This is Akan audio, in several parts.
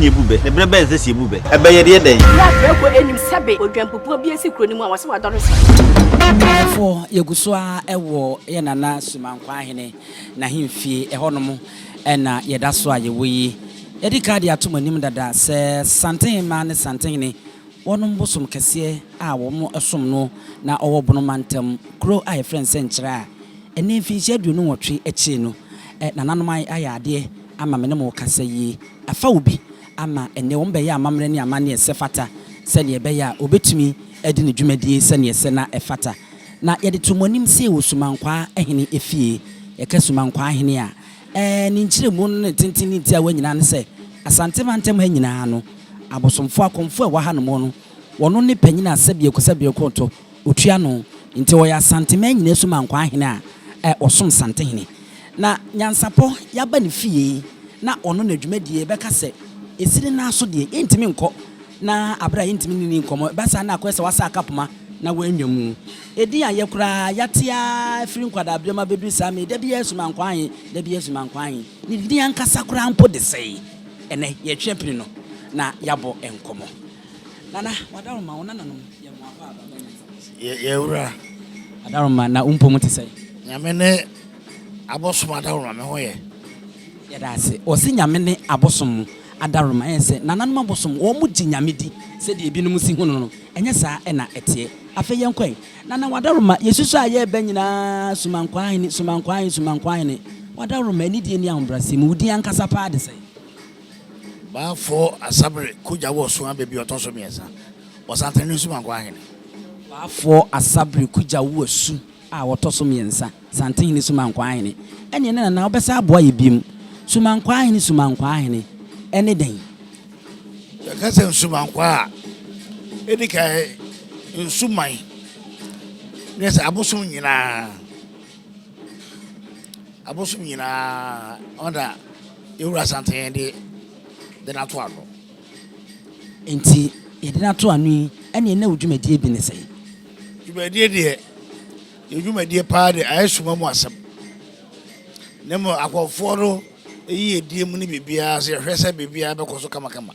ne yɛbu bɛ, na berɛ bɛn na ɛsɛ sɛ yɛbu bɛ? Ɛbɛ yɛde yɛ dɛn? Berɛ a prako anim sɛbe odwanpupuo bi asi kuro no mu a wɔse wadɔre sa. Adɔfoɔ, yɛgu so ara wɔ yɛn Nana Sumankwaa-Hene n'ahemfie, ɛhɔnom na yɛda so a yɛwɔ yi. Yɛadi kan de ato mo anim dada sɛ Santenhemaa ne Santehene wɔnom bosom kɛseɛ a wɔsom no na ɔwɔ Bono mantam kuro a yɛfrɛ no sɛ Nkyerɛ a ɛnnɛ mfinhyia 28 akyire no nananom ayɛ adeɛ ama me ne mo rekasa yi afa obi ama ɛnnɛ wɔbɛyɛ amammerɛ ne amanneɛ sɛ fata sɛdeɛ ɛbɛyɛ a ɔbɛtumi adi ne dwumadie sɛdeɛ ɛsɛ na ɛfata. Na yɛde to mo anim sɛ yɛwɔ Sumankwaa hene efie. Yɛka Sumankwaa hene a, ɛɛ ne nkyerɛmu no ne tenten ne ntiawa nyinaa ne sɛ, Asante mantam ha nyinaa no, abosomfoɔ, akɔmfoɔ a ɛwɔ hanom no, wɔno ne panin a sɛbiako sɛbiako to ɔtua ano. Nti ɔyɛ Asanteman nyinaa Sumankwaa hene a, ɛ ɔsom Santehene. Na Nyansapɔ yɛaba ne fie na ɔno na dwumadie bɛka sɛ ɛsi ne nan so deɛ yɛntumi nkɔ na aberɛ a yɛntumi ne no nni nkɔmmɔ ɛba saa na akɔyɛ sɛ wasa akapoma na wannwa mu. Ɛdin a yɛ koraa yɛate ara firi nkwadaaberɛ mu abɛduru saa mmerɛ yi da biara Sumankwaa Ahe, da biara Sumankwaa Ahe. Ne din ankasa koraa mpo de sɛe. Ɛnnɛ yɛretwe apini no na yɛabɔ nkɔmmɔ. Nana, w'adaworoma, wo nananom yɛ mmoa pa a baba Nyansapɔ so. Yɛ wura. Adaworoma, na wo mpɔ mu te sɛn? Nyame ne abosom adaworoma, me ho yɛ. Yɛda ase. Wɔse Nyame ne abosom adaworoma, ɛyɛ sɛ nananom abosom, wɔn gye Nyame di sɛdeɛ ebinom si hu no no, ɛnyɛ saa na ɛteɛ. Afei yɛnkɔ ɛ. Nana w'adaworoma, yɛsusu a yɛreba nyinaa, Sumankwaa Hene, Sumankwaa Hene, Sumankwaa Hene, w'adaworoma, anidie ne ahobrɛaseɛ mu, wo din ankasa paa de sɛn? Baafoɔ Asabere Kogya wɔ Ɔso Abɛ bi ɔtɔ so mmiɛnsa, Ɔsantehene Sumankwaa Hene. Baafoɔ Asabere Kogya wo Asu a ɔtɔ so mmiɛnsa, Santehene Sumankwaa Hene. Ɛneɛ na Nana wobɛsan aboa yɛ biom. Sumankwaa Hene Sumankwaa Hene ɛne dɛn? Yɛka sɛ Nsumankwaa a, ɛdi kan nsuman ne sɛ abosom nyinaa. Abosom nyinaa ɔna Yɛwura Asantehene de de no ato ano. Enti yɛde no ato ano yi, ɛneɛ na wo dwumadie bi ne sɛn? Dwumadie deɛ, yɛn dwumadie paa deɛ ayɛ suma mu asɛm. Na mmom akɔmfoɔ no yiyedie mu ne biribiara sɛ yɛhwɛ sɛ biribiara bɛkɔ so kamakama.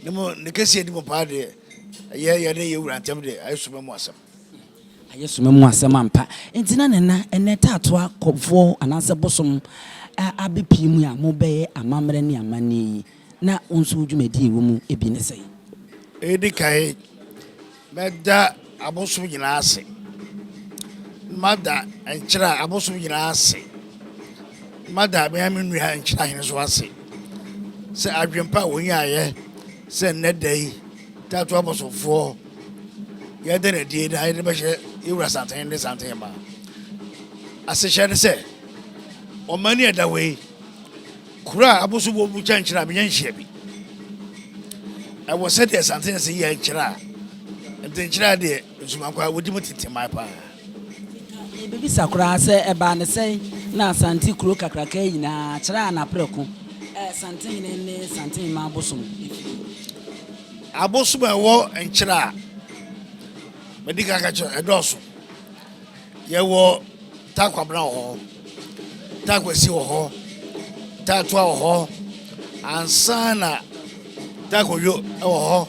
Na mmom ne kɛseɛ di mu paa deɛ, ɛyɛ yɛne yɛn wura ntam deɛ ayɛ suma mu asɛm. Ayɛ soma mu asɛm ampa. Enti na Nana, ɛnnɛ Taatoa kɔmfoɔ anaasɛ bosom a abɛpue mu a mobɛyɛ amammerɛ ne amanneɛ yi, na wo nso wo dwumadie a ɛwɔ mu bi ne sɛn? Ɛdi kan, mɛda abosom nyinaa ase. Mada Nkyera abosom nyinaa ase. Mada me ara me nua Nkyera hene nso ase sɛ adwempa a wɔnyaeɛ sɛ nnɛ da yi Taatoa abosomfoɔ Yɛda no adi na yɛde bɛhyɛ yɛn wura Santehene ne Santehemmaa. Asehyɛ ne sɛ, ɔman yi a ɛda hɔ yi, kuro a abosom wɔ mu kyɛnkyerɛ a menya nhyia bi. Ɛwɔ sɛdeɛ Santehene sɛ yɛ nkyerɛ a, nti nkyerɛ a deɛ nsumankwa wɔdi mu tintimman paa. Yɛbɛbisa koraa sɛ ɛbaa ne sɛn na Asante kuro kakraka yi nyinaa kyerɛ a n'aprɛko Santehene ne Santehemmaa abosom firi. Abosom a ɛwɔ nkyerɛ a madi kan aka kyerɛ ɛdɔɔso. Yɛwɔ Taa Kwabena wɔ hɔ, Taa Kwasi wɔ hɔ, Taa Toa wɔ hɔ, ansa na Taa Koyo wɔ hɔ,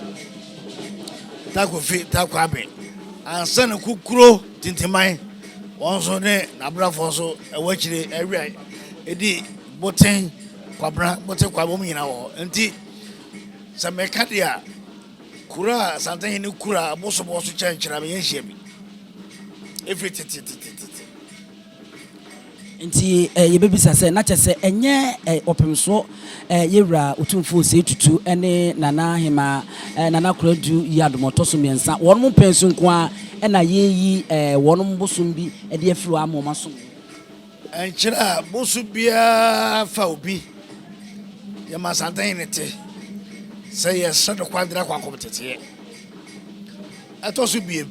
Taa Kofi, Taa Kwame, ansa na Kukuro Tintiman wɔn nso ne n'abrafoɔ nso ɛwɔ akyire ɛwia ɛdi Boten Kwabena, Boten Kwame wɔn nyinaa wɔ hɔ. Nti Sɛ meka deɛ a, kuro a Asantehene kura abosom wɔ so kyɛnkyerɛ a meyɛ nhyia bi. Ɛfiri tetetetete. Nti yɛbɛbisa sɛ, na kyerɛ sɛ ɛnyɛ ɔpemsoɔ Yɛwura Otumfoɔ Osei Tutu ne Nana Ahemaa Nana Koradu Yiadom ɔtɔ so mmiɛnsa wɔnom pɛn so nko ara na yɛreyi wɔnom bosom bi de afiri hɔ ama wɔn asom? Ɛnkyerɛ a bosu biara fa obi yɛ ma Asantehene te sɛ yɛsrɛ no kwan de no akɔ akɔmteteɛ. Ɛtɔ so biem,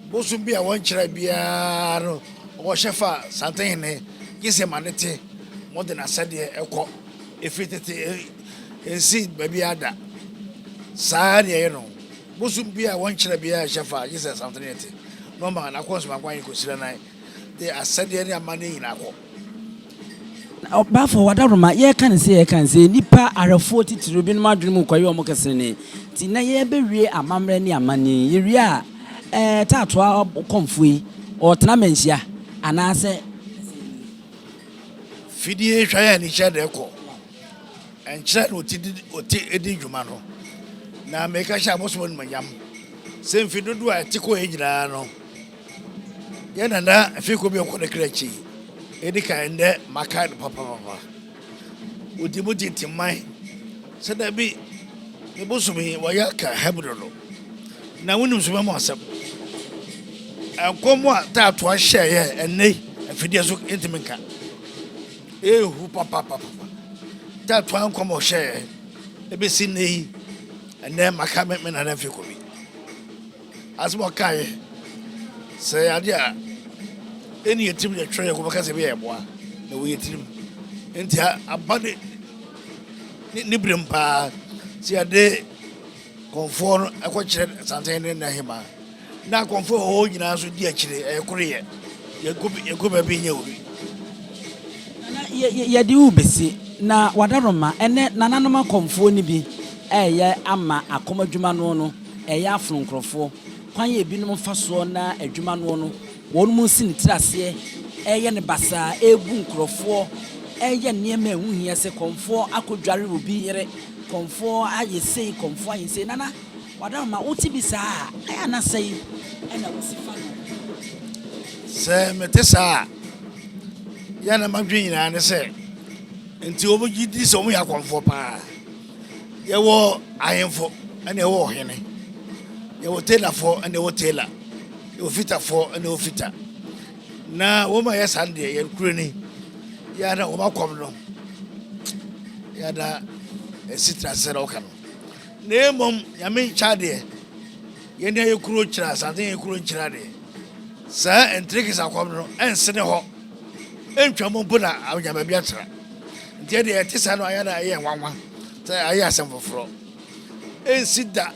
bosom bi a wɔnkyerɛ biara no ɔhyɛ fa Asantehene gye sɛ ma ne te ma ɔde n'asɛdeɛ kɔ. Ɛfiri tete ɛnsi baabiara da. Saa na ɛyɛ no. Bosom bi a wɔnkyerɛ biara hyɛ fa gye sɛ Asantehene te na ɔma n'akɔnsomakwan kɔsira nan. de asɛdeɛ ne amanneɛ nyinaa kɔ. Ɔbaafo Wadaroma, yɛreka no sei yɛreka no sei, nnipa ahwɛfoɔ titiriw binom adwene mu kɔyɛ wɔn kesenenee nti na yɛrebɛwie amammerɛ ne amanneɛ yi. Yɛwie a, ɛɛ Taatoa kɔmfoɔ yi, ɔretena manhyia anaasɛ? Fidie hwa yɛ anikyɛ na ɛkɔ. Ɛnkyerɛ na ɔte di ɔte di dwuma no. Na meka hyɛ abosom animuonyam sɛ mfe dodoɔ a ɛte kɔɛ nyinaa no, yɛn nana Afiko bi ɔkɔ ne kra akyi yi, edi kan ndɛ makae no papapapa. Odi mu tintimman sɛ dabi me bosom yi wɔyɛ aka Hebron no. Na wonim so mɛmo asɛm. Nkɔm a taatoa hyɛeɛ ɛnnɛ yi afidie so ntumi nka. Ehu papapapa. Taatoa nkɔm a ɔhyɛeɛ ebesi nnɛ yi ɛnnɛ maka me me nana Afiko bi. Asɛm a ɔkaeɛ, sɛ ɛyɛ adeɛ a ɛnni yɛn tirim yɛtwerɛ yɛn kɔbɛka sɛ ɛbɛyɛ ɛboa na ɛwɔ yɛn tirim. Nti aba ne ne berɛ mu paa sɛ yɛde kɔmfoɔ no ɛkɔkyerɛ Asantehene ne n'ahemaa na akɔmfoɔ a ɛwɔ hɔ nyinaa nso di akyire ɛyɛ koreyɛ yɛnkɔ baabi nyɛ obi. Nana yɛde wo bɛsi na wadaroma ɛnɛ nananom akɔmfoɔ no bi ɛyɛ ama akɔm adwuma no no Ɛyɛ afono nkorɔfoɔ. Kwan a ebinom fa soɔ na adwuma noɔ no, wɔnom nsi ne tiri aseɛ, ɛreyɛ no basaa, ɛrebu nkorɔfoɔ, ɛreyɛ nneɛma a ɛho hia sɛ kɔmfoɔ akɔdware obi yere, kɔmfoɔ ayɛ sei, kɔmfoɔ ayɛ sei. Nana, w'adaworoma, wote bi saa a, ɛyɛ a na sɛn na wosi fa no? Sɛ mete saa a, yɛ a na m'adwene nyinaa ne sɛ, nti wɔgye di sɛ wɔyɛ akɔmfoɔ paa. Yɛwɔ ahemfo ɛna yɛwɔ ɔhene. Yɛwɔ tailorfoɔ ɛna yɛwɔ tailor. Yɛwɔ fitafoɔ ɛna yɛwɔ fita. Na wɔn a yɛ saa no deɛ yɛn kuro ni. Yɛ na wɔn akɔm no yɛ na ɛsi tena ase na wɔka no. Na mmom nyame nkyɛ adeɛ. Yɛn deɛ yɛ kuro nkyerɛ asante yɛ kuro nkyerɛ adeɛ. Saa ntirikis akɔm no ɛnsene hɔ. Ɛntwa mu mpo na anya baabi atra. Nti ɛdeɛ ɛte saa no ayɛ na ɛyɛ nwanwa sɛ ayɛ asɛm foforɔ. Ɛnsi da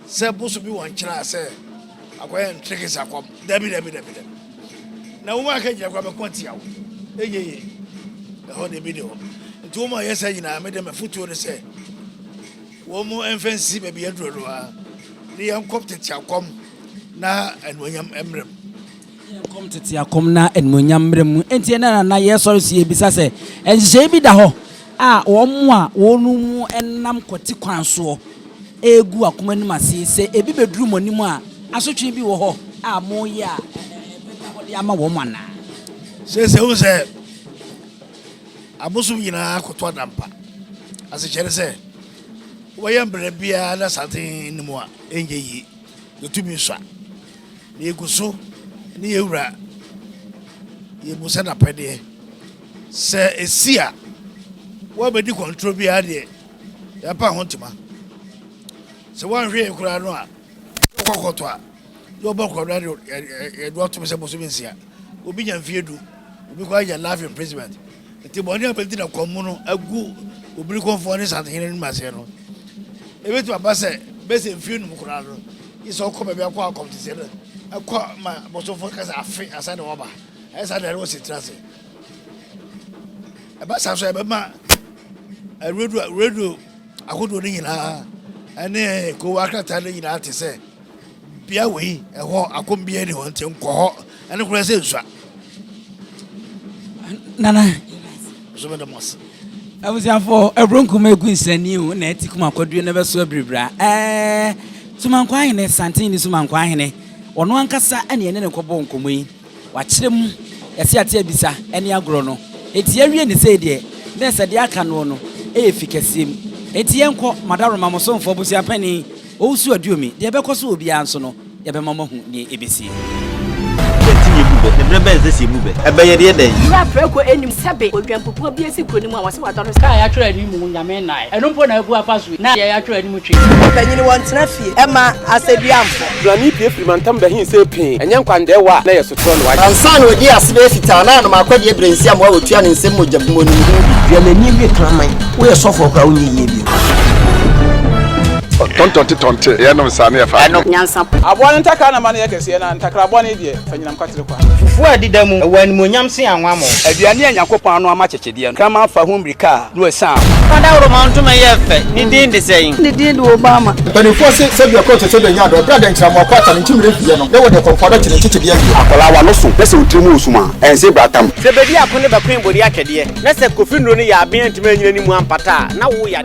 sɛ bosom bi wɔ nkyerɛ a sɛ akɔyɛ ntrikis akɔm. Dabi dabi dabi dabi. Na wɔn a aka gyina koraa bɛko atia wo. Ɛnyɛ yie. Ɛhɔ deɛ bi ni hɔ. Nti wɔn a ɛyɛ saa nyinaa me deɛ m'afotuo ne sɛ wɔn mfa nsi baabi aduro no ara ne yɛnkɔ tete akɔm na anuonyam mmerɛ mu. Yɛnkɔm tete akɔm na animuonyam mmra mu. Enti ɛnnɛ na na yɛresɔre so yɛrebisa sɛ, nhyehyɛeɛ bi da hɔ a wɔn a wɔn nam kwati kwan soɔ regu akoma anim ase, sɛ ebi bɛduru mo anim a, asotwe bi wɔ hɔ a moreyɛ a ɛbɛda hɔ de ama wɔn anaa? Seesei wohu sɛ abosom nyinaa koto adampa. Asekyerɛ ne sɛ, wobɛyɛ mbrɛ biara na santen nni mu a, ɛnyɛ yie. Yɛtumi sua. Na yɛgu so ne yɛn Wura yɛbusa n'apɛdeɛ. Sɛ ɛsi a, woabɛdi kɔntoro biara deɛ, yɛapa ho ntoma. Sɛ woanhwɛ yie koraa no a, wokɔ kɔtɔ a, yɛ ɔbɔ korɔ no yɛde atom sɛ bosome nsia. Obi nya mfeɛ du, obi koraa nya life imprisonment. Nti bɔne a bɛdi na kɔn mu no agu obirikɔmfoɔ ne santehene no aseɛ no, ɛbɛtumi aba sɛ bɛsɛ mfeɛ num koraa no, gye sɛ ɔkɔ baabi akɔ akɔm te sɛ no, ɛkɔ ma bosomfoɔ ka sɛ afe ansa na wɔba. Ɛyɛ saa deɛ wɔsi tena ase. Ɛba saa so ɛbɛma radio radio ahodoɔ no nyinaa ɛne kowa krataa no nyinaa te sɛ Bea wei, ɛhɔ akɔm biara nni hɔ nti nkɔ hɔ. Ɛno koraa sɛ nsua. Nana. Nso meda mo ase. Abusuafoɔ, ɛburo nkuma egu nsani o na ɛte kuma akwaduro na ɛbɛso abiribira. Ɛɛ Sumankwaa hene, Santehene Sumankwaa hene, ɔno ankasa ɛne ɛne no kɔbɔɔ nkɔmmɔ yi. Wakyerɛ mu, yɛse ate abisa ne agorɔ no. Enti yɛawie no sei deɛ, na ɛsɛ deɛ aka noɔ no yɛ fi kɛseɛ mu. Enti yɛnkɔ, Madaroma, mo somfoɔ abusua panin, Owusu Aduomi, deɛ ɛbɛkɔ so wɔ biara nso no, yɛbɛma moahu deɛ ɛbɛsie. Dɛn nti na yebu bɛ? Na bere bɛn na ɛsɛ sɛ yebu bɛ? Ɛbɛyɛ deɛ dɛn? Wura prɛko nnim sɛbe odwanpupuo bi asi kuro no mu a wɔse wadɔre Kaa a yɛatwerɛ anim Nyame nnae. Ɛno mpo na abu afa so yi, na deɛ yɛatwerɛ anim twe. Ɔpanyin wɔntena fie mma asɛdua mpo. Brane pue firi mantam bɛhe sɛ pee, ɛnyɛ nkwandɛɛwa a na ɛyɛ sotorɔ na wagye. Ansa na odii ase bɛyɛ fitaa na anom akwadeɛ berɛ nsi amoa wɔtua ne nsam mogya bum onim ho bi. Dua n'ani we kraman, woyɛ sɔfoɔ koraa wonyɛ yie bio. Tɔntɔnte tɔnte, yɛnom saa ne yɛfa Ɛno nyansa. Aboa no ntakra na ma no yɛ kɛseɛ, na ntakra bɔne deɛ, fa nyinam kwatere kwa. Fufuo a ɛdeda mu, ɛwɔ animuonyam sen anwammɔ. Aduane a Nyankopɔn ano ama kyekyedeɛ no, kraman fa ho mmirika a, na wasian ho. Fada ntoma yɛ fɛ, ne din de sɛn? Ne din de Obama. Mpanimfoɔ se sɛdeɛ ɛkɔ kyɛ sɛdeɛ nya adɔ, ɛberɛ a dɛnkyerɛmoa kɔ ata ne nkyimire fie no, na wɔde kɔmfoɔ abɛkye ne nkyekyedeɛ awie. Akwadaa w'ano so na sɛ wo tirim wɔ sum a, ɛnse bratam. Sɛ bedi ako ne bɛkoe bɔdi atwɛdeɛ, na sɛ Kofi nnuro no yɛ aben antumi anyina ne mu ampata a, na wo ya.